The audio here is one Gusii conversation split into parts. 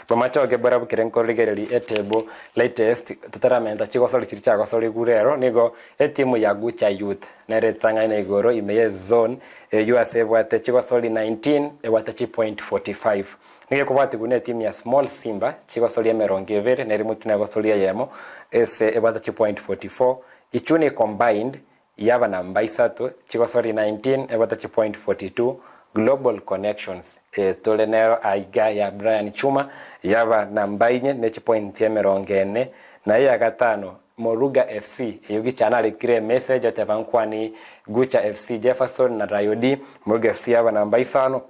Bomachoge borabukire nkorigereria etable latest totaramenta chigosori chiria chiagosorigwe rero nigo etimu ya Gucha Youth nere etang'aine igoro ime ye zone eyio ase ebwate chigosori 19 ebwate chipoint 45. Nigo ekobwatigwa netimu ya Small Simba chigosori emerongo ebere nere motwe negosori eyemo ase ebwate chipoint 44. Ichuni Combined Yaba namba isato, chigosori 19, ebwate chipoint 42, Global Connections tore nero aiga ya Brian Chuma, yaba namba inye ne chipointi emerongo ene, na eya gatano Moruga FC eyio gichana arekire emessage oteba nkwani Gucha FC Jefferson na Rayodi, Moruga FC yaba namba isano,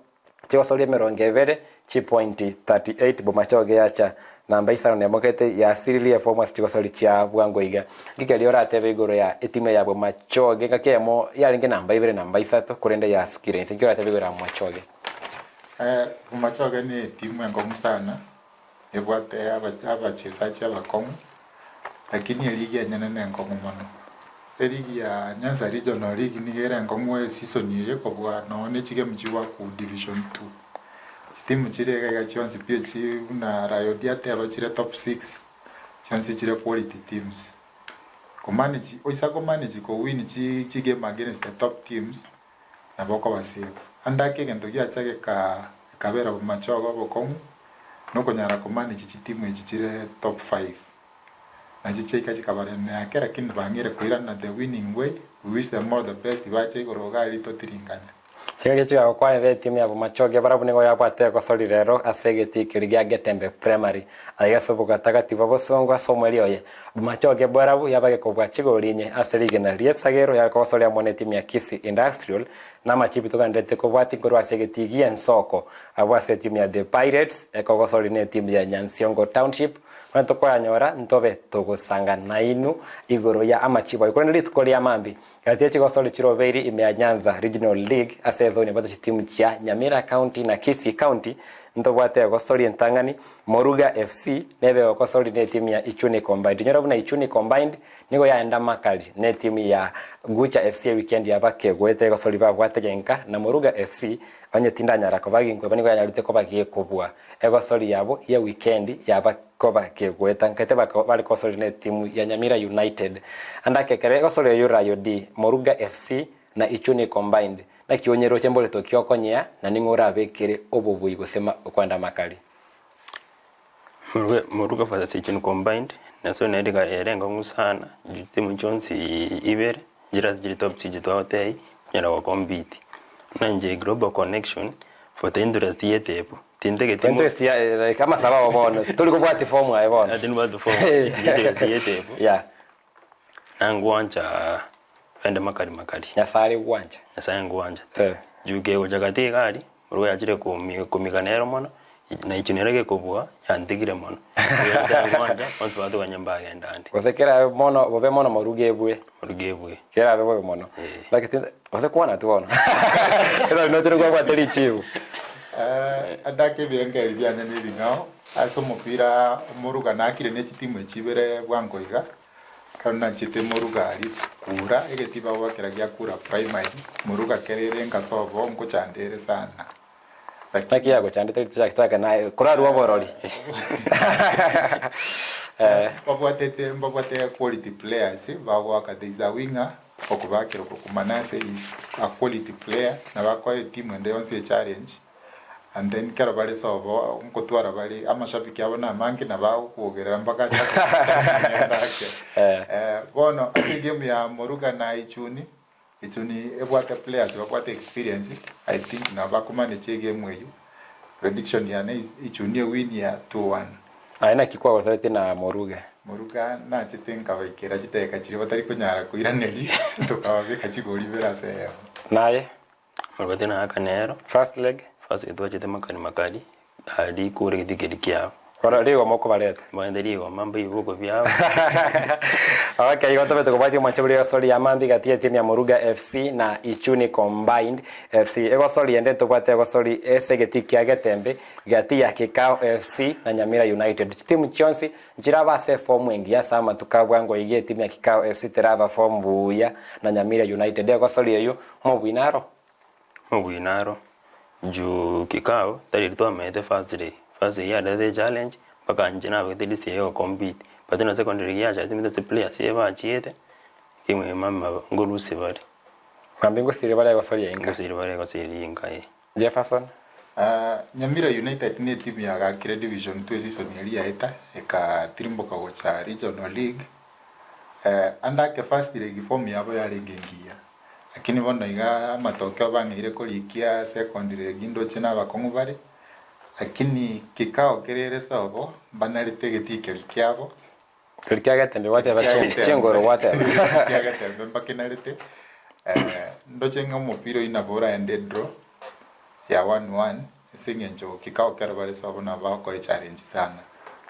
Chigosoria emerongo ebere, chipointi 38, Bomachoge yacha namba isano nemo gete yasiririe efomu ase chigosori chia bwango iga. Ngiki eria oratebe igoro ya etimu ya Bomachoge ngaki eyemo yarenge namba ibere namba isato korende yasukire inse. Nki oratebe igoro ya Bomachoge? Bomachoge ne etimu enkong'u sana, ebwate abachesachi abakong'u, lakini eligi enyene nenkong'u mono. Eligi ya Nyanza Regional League nigo ere enkong'u esisoni eye kobua nonye ne chigemu chigwaku Division Two. Chitimu chire iga iga chionsi pi echi buna Rayodia ateba chire top six, chionsi chire quality teams. Komanage oisa komanage kowin chi chigame against the top teams, nabo okobaseka. Ande ake egento giacha geka gekabera bomachogo obokong'u, nokonyara komanage chitimu echi chire top five. Nachio chiaika chikabaremea ake, lakini bang'eire koirana the winning way, we wish them all the best bache igoro iga aria totiringane. Chingaki chigagokwanera etimu ya Bomachoge barabwo nigo yabwate egosori rero ase egetii keria gia Getembe Primary aiga ase obogatagati bwa bosongo ase omweri oye. Bomachoge bwarabwo yaba gekobua chigori inye ase rigena ri'esagero yare kogosoria amo netimu ya Kisii Industrial na amachibi togendererete kobwatia korwa ase egetii gi'ensoko abwo ase etimu ya The Pirates ekogosoria netimu ya Nyansiongo Township Buna tokoyanyora ntobe togosanga nainwe igoro ya amachibo ayio. Korende rituko ria mambia, gati ye chigosori chirobeiri ime ya Nyanza Regional League ase ezoni ebwate chitimu chia Nyamira County na Kisii County, ntobwate egosori entang'ani, Moruga FC nebe egokosori netimu ya Ichuni Combined. Inyora buna Ichuni Combined nigo yaenda makari netimu ya Gucha FC ewikendi yaba kegoeta egosori babwate genka na Moruga FC onye tindanyara koba ginkweba nigo yanyarete koba gekobua Egosori yabo ye wikendi yaba koba kegoeta nkete bakaba bare kosoria netimu ya Nyamira United. Ande ake ekero egosori eyio Rayo D, Moruga FC na Ichuni Combined. Naki onyeroche mborito ki okonyea na ning'o orabekere obobui gose kwenda amakari? Moruga Moruga versus Ichuni Combined naso nere iga ere enkong'u sana, chitimu chionsi ibere nchire ase chire top six twagotebia chikonyara gocompete. Buna inche Global Connection for the interest ya etebu, tintageti mo- Interest ya like amasabo abo bono tori kobwati form aye bono. Ati nibwate form, interest ya etebu, Yeah. nangwancha bende makari makari. Nyasae are gwancha. Nyasae ngwancha. Eh. Juu kegocha gati iga aria, Moruga yachire komi komika nero mono, na inche nere gekobua, yantigire mono. Nyasae ngwancha, bonsi batoganya mbagenda ande. Gose kerabe mono bobe mono moruge ebwe. Moruge ebwe. Kerabe bobe mono. Eh. Lakini tinde gose kwana tu bono. Ero nochire kwabwate richibu. Eh, adake ebirengererio biane nebing'ao ase omopira omoruga nakire ne chitimu echi ibere bwango iga. Ekero nachete moruga aria kura, egetiba gwakera gia kura primary, moruga kere ere nkasobo nkochanda ere sana. Lakini Naki yagochandete rituko chake naye korarue oborori. Eh. Mbabwatete mbabwate quality players bagoaka there is a winger okobakera okwo Manase is a quality player nabo akoa etimu ende yonsi echallenge. And then kero bare sobo nkotwara bare amashabiki abo namange nabo agokwogerera mpaka achake ake. Eh, bono ase egame ya Moruga na Ichuni, Ichuni ebwate players babwate experience, I think nabo bakomanage egame eywo. Prediction yane is Ichuni ewin ya 2-1. Aye naki kwagosaretie na Moruga? Moruga nachete nkabaikera chidakika chiria batari konyara koiraneria, tokababeka chigori ibere ase eyemo. Naye? Marwete naaka nero. First leg. First leg twachete makari makari aria kore egetikeri kiabo. Bono rigoma okobareta. Mbaete rigoma mbae ebiboko biabo. Okay, igo tobete kobwatia omwancha buna egosori ya mambia gati y'etimu ya Moruga FC na Ichuni Combined FC. Egosori ende ntobwate egosori ase egetii kia Getembe gati ya Kikao FC na Nyamira United. Chitimu chionsi nchiraba ase efomu engiya ase amatuko a bwango iga etimu ya Kikao FC teraba fomu buya na Nyamira United. Egosori eyio Mobwina aro. Mobwina aro. Juu kikao tari eri twamaete first day. First league yarete echallenge mpaka inche nabegete list ya gocompete but na second league yachagete nimanyete ase players ebachiete ekemo mama ngorusia bare. Mambia ngosiria bare gosoria inka. Ngosiria bare gosoria inka eh. Jefferson. Nyamira United ne etimu yagakire Division 2 esisoni eria yaeta ekatirimboka gocha Regional League. Ande ake First League form yabo yarenge engiya lakini bono iga amatokeo bang'eire korikia Second League ndoche nabakong'u bare lakini kikao kere ere sobo mbanarete egetii keria kiabo. Keria kia Getembe gwateba chingoro gwateba. Keria kia Getembe mbakenarete ndoche ng'a omopira oyio nabo oraende edraw ya 1-1 ase eng'encho kikao kero bare sobo nabo bagokoa echallenge sana.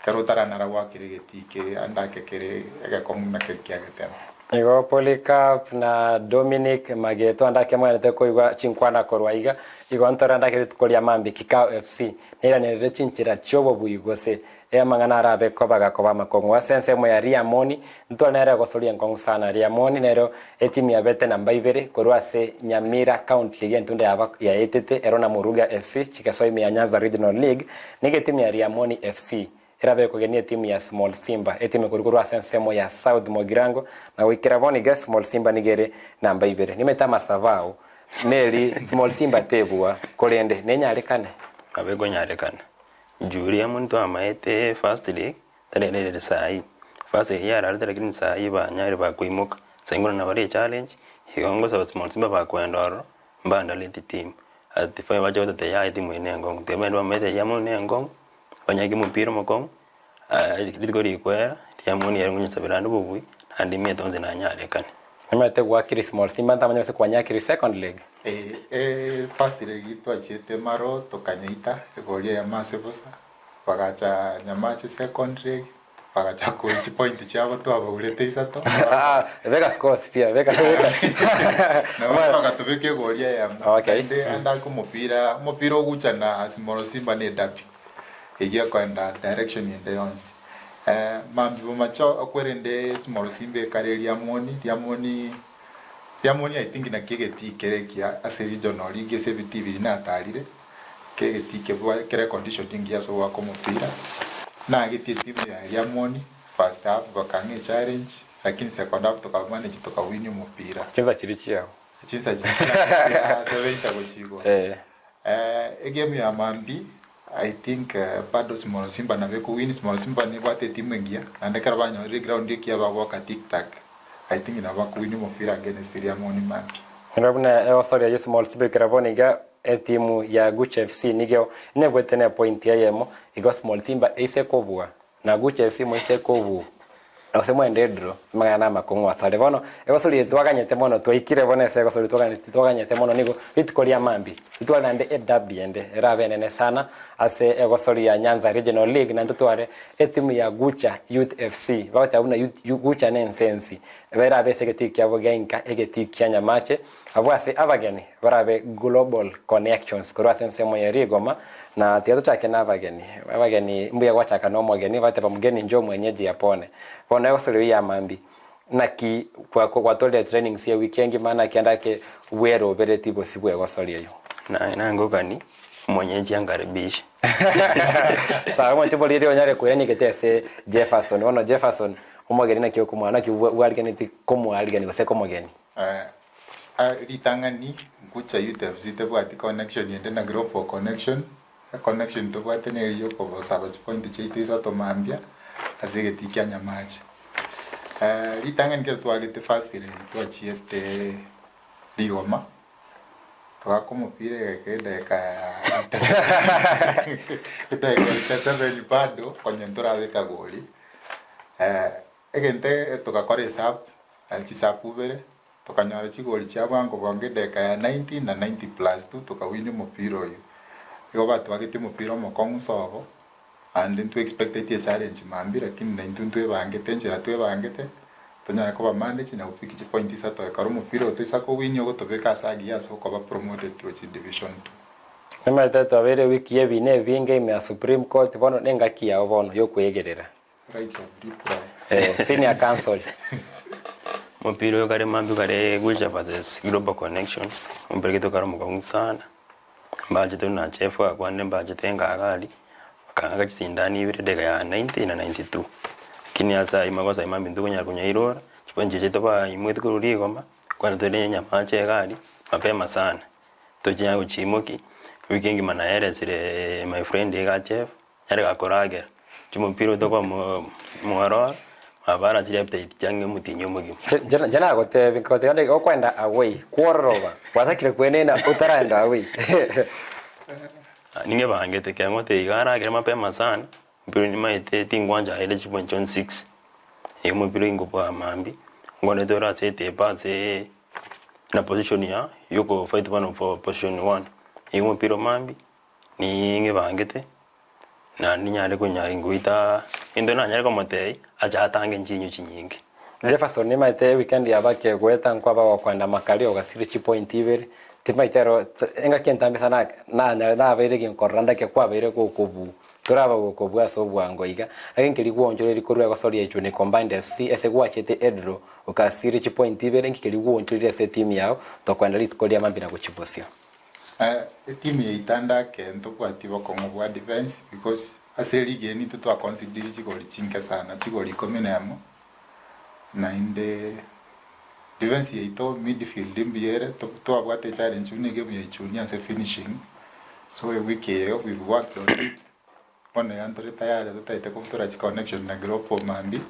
Ekero otaranara goakera egetii ke ande ake kere egekong'u buna keria kia Getembe. Igo Polycarp na Dominic Mageto ande ake mwenerete koigwa chinkwana korwa iga, igo ntore ande ake rituko ria mambia Kikao FC neiranerere chinchera chi'obobui gose Amang'ana arabe koba gakoba amakong'u ase ensemo ya Riamoni, ntware nere egosoria enkong'u sana. Riamoni nero etimu yabete namba ibere korwa ase Nyamira County League entunda yaba yaetete ero na Moruga FC chigesoa ime ya Nyanza Regional League. Nigo etimu ya Riamoni FC erabe ekogenia etimu ya Small Simba etimu ekorwa korwa ase ensemo ya South Mogirango na goikera bono iga Small Simba nigo ere namba ibere. Nimanyete amasabo ao neri Small Simba tebua korende nenyarekane. Nabo ekonyarekana. Julia monto amaete first league tarerere saii first league yararete lakini saii banyare bakoimoka sai ngoro nabo bare echallenge igo ngosaba small simba bakoenda ororo mbandaleti team ati fai bache gototebia yaya etimu eye nenkong'u tiga bande bamaete eria amo nenkong'u banyake omopira omokong'u rituko rikwera riamoni ere ngonyesabera ande obobui naende imiete onsi nanyarekane. Nimanyete gwakire small simba ntamanya gose kwanyakire second leg. Ee, first leg twachiete maro tokanyeita egori eyemo ase bosa, bagacha Nyamache second leg, bagacha koria chipoint chiabo twabaurete isato. Ah, beka scores pia, beka beka. Nabo bagatobeka egori eyemo. Okay. Naende ande ake omopira, omopira ogocha na Small Simba ne edabi, eyio ekoenda direction ende yonsi. Mambia bomache okwerende Small Simba ekare Riamoni, Riamoni. Riamoni I think naki egetii kere ekiya ase regional league ase ebitii biria natarire, ke egetii kebwa kere condition engiya ase ogoaka omopira, nagetie etimu ya Riamoni first half bakang'a echallenge lakini second half toka manage toka win omopira. Chinsa chiria chiao. Chinsa chiria chia sebeita gochia igoro. Egame ya mambia I think bado Small Simba nabo ekowin, Small Simba nebwate etimu engiya naende ekero banyorire eground ekiya bagoaka tik tak I think nabo bakowin omopira against Riamoni mambia. Rora buna egosoria ya Small Simba ekero bono iga etimu ya Gucha FC nigo nebwete ne point eyemo igo Small Simba eise kobua Na Gucha FC moise kobua gose mwende edraw, amang'ana namakong'u asare. Bono egosori eye twaganyete mono twaikire bono ase egosori twaganyete twaganyete mono nigo rituko ria mambia totware naende ederby ende erabe enene sana ase egosori ya Nyanza Regional League naende totware etimu ya Gucha Youth FC bagoteba buna youth Gucha ne ensensi berabe ase egetii kiabo gia inka egetii kia Nyamache Abwo ase abageni barabe Global Connections korwa ase ensemo ye rigoma, na tiga tochake nabageni. Abageni mbuya gwachaka nomogeni, bateba mgeni njoo mwenyeji apone. Bono egosori eyio ya mambia, naki gwatorire trainings ewiki engima naki ande ake bwerobereti bosio bwegosori eyio? Naye nangokani mwenyeji ankaribishe. Sawa mwanche boriri onyare koirania egete ase Jefferson. Bono Jefferson, omogeni naki okomoa naki bwariganeti komoarigani gose komogeni? Ritang'ani Gucha Youth FC tebwati connection ende na Global Connection, econnection tobwate neri ya okobosaba chipointi chiaito isato mambia ase egetii kia Nyamache. Ritang'ani ekero twagete first leg twachiete Rigoma, togaka omopira egeka edageka ya edageka ya 87 bado konya ntorabeka gori. Egento togakora esabu, chisabu ibere, tokanyora chigori chia bwango bwango edageka ya 90 na 90 plus two tokawinia omopira oyio. Igo batwagetie omopira omokong'u sobo, naende ntwe expecteti echallenge mambia lakini naintwe ntwebangete enchera twebangete, tonyare koba manage na gopick chipoint isato ekero omopira oyo toisa kowinia ogotobeka ase agiya ase okoba promoted gochia division two. Nimanyete twabeire ewiki y'ebiina ebinge ime ya Supreme Court, bono nengaki yao bono y'okweegerera. Right of reply. Eh, senior counsel. Omopira oyo kare mambia kare Gucha versus Global Connection, omopira gete okare omokong'u sana, mbachete buna chef akwanire mbachete ngaka aria, Akang'aka chisindani ibere edageka ya 90 na 92. Lakini ase ayio magoso ayio mambia ntokonyara konyairora, chipointi chiria tobaimoeti korwa rigoma, kwanza tore nyamache iga aria, mapema sana, tochinya gochiimokia, ewiki engima naeresire my friend iga Jeff, nere gakoragera, chimopira otokoa mo mwororo, abarasire appetite chiange omotienyi omogima. Inche nagotebia nkagotebia onde okwenda away kwororoba gwasakire kwenena otaraenda away. Ningebangete ekero ngoteba iga aragere mapema sana, mpira nimaete tingwancha arere chipoint chionsi six, igo omopira ingobua mambia, ngwanete ore ase etepa ase na position ya yoko fight bono for position one, igo omopira o mambia ningebangete naende ninyare konyara ngoita egento nanyare komotebia ache atange chinyo chinyinge. Jefferson nimaete eweekend yaba kegoeta nkwaba gokoenda makari ogasire chipoint ibere timaete ero engaki entambe sana nanyare nabeire ginkorora ndake kwabeire gokobuu toraba gokobua ase obwango iga lakini nkeri gwoonchoreria korwa egosoria Ichuni Combined FC ase gwachete edraw okasire chipoint ibere nki keri gwoonchoreria ase etimu yao tokoenda rituko ria mambia na gochia bosio. Etimu yaito ande ake ntobwati bokong'u bwa defence because ase eligi eye nintwe twa concedire chigori chinke sana, chigori ikomi na emo, naende defence yaito midfield mbuya ere, twabwate echallenge buna egame ya Ichuni ase finishing, so ewiki eye we've worked on it, bono iga ntore tayari totaete kobutora chiconnection na Global mambia,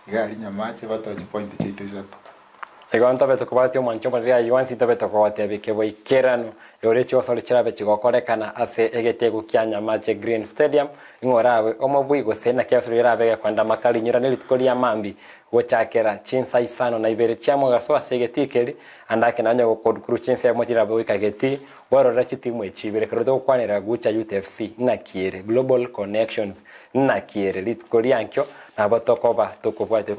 iga aria Nyamache batoe chipoint chiaito isato. Igo ntobe tokobwatia omwancho omonene ayio onsi ntobe tokogotebia keboikeranu igoro echigosori chirabe chigokorekana ase egetegu kia Nyamache Green Stadium, ing'o orabe omobui gose naki egosori erabe gekoenda makari inyora nerituko ria mambia gochakera chinsa isano na ibere chia mogaso ase egetii keri ande ake nonye gokorwa chinsemo chirabe goika getii gwarorera chitimu echi ibere ekero togokwanera Gucha Youth FC naki ere Global Connections naki ere rituko riankio nabo tokoba tokobwatia.